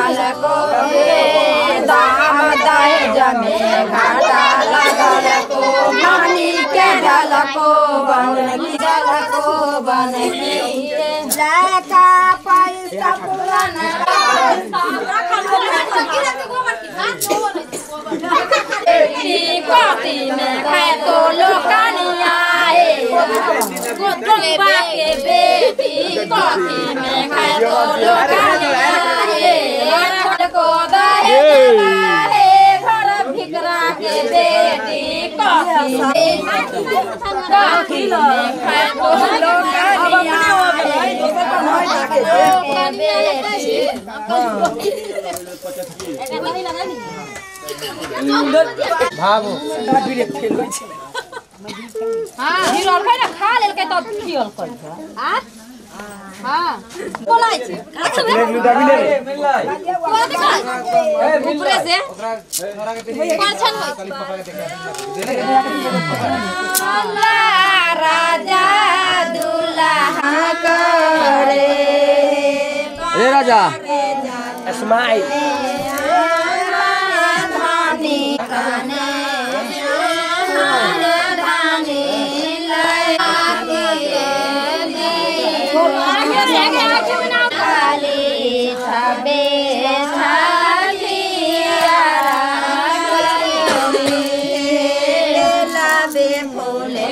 लागल को दाम दहेज में घाटा लागल को मानी के डलको बन डलको बन लड़का पैसा पुराना कथी में खाए तो लोकनिया के बेटी कथी में खाए तो लोकनिया को दहेज घर भिकरा के बेटी कथी में खाए तो लोकनिया भागो हां हीरो खाइ ना खा लेलकै तब खियल कर आ हां बोलाइ छै ऊपरे से परछन होय राजा दुल्हा करे रे राजा स्माइल धानी कने धानी काली छबे लाबे फूले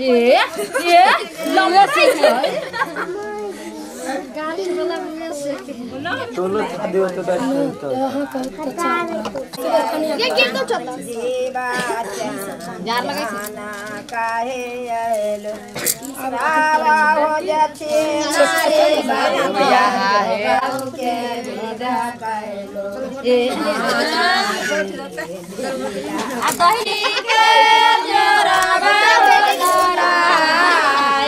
ये लम्बा सीख चलो दियो तो बैठ तो ये गिर तो चलता जार लगे ना काहे आएलो बाबा हो जाछे रे बाबा के विदा काएलो ए आ दही के जोरा बाबा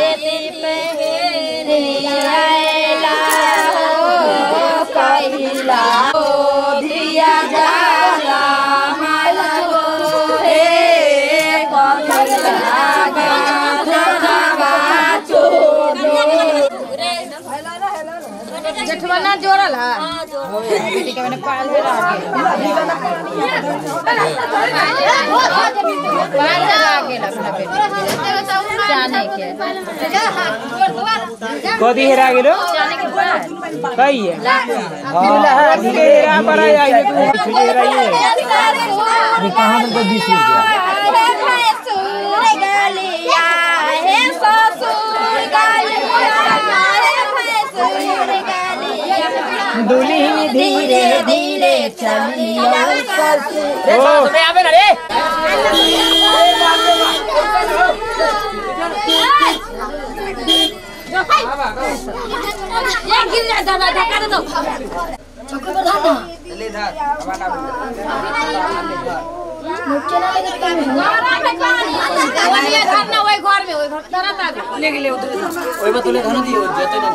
एती पेरे आएला कहिला धिया जाला माला हे कहिला गाना चोदो जेठवाना जोड़ल है हां जोड़ल बेटी के मैंने पाल दे रहा है पाल लगा के अपना बेटी जाने के कदी हेरा गेलो कई है हां हेरा पर आई तू हेरा ही है कहां तुमको 20 रुपया गलिया हे ससुर गलिया दुली धीरे धीरे चलिया ससुर रे सास में आवे ना रे ये गिर जा दादा धक्का दे दो चक्कर पर धार ना ले धार हवा ना मुझे ना लगे काम वही घर ना वही घर में वही घर धरा ले गेले उधर ओइ बा तोले धन दियो जते ना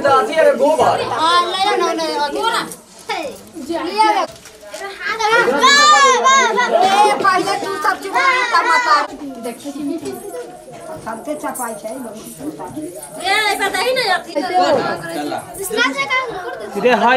तो आथी है गोबर हां ले ना ना ना लिया ए पहले तू सब चुका मत देखी सबके चपाई छै ए पता ही नहीं सीधे हाय।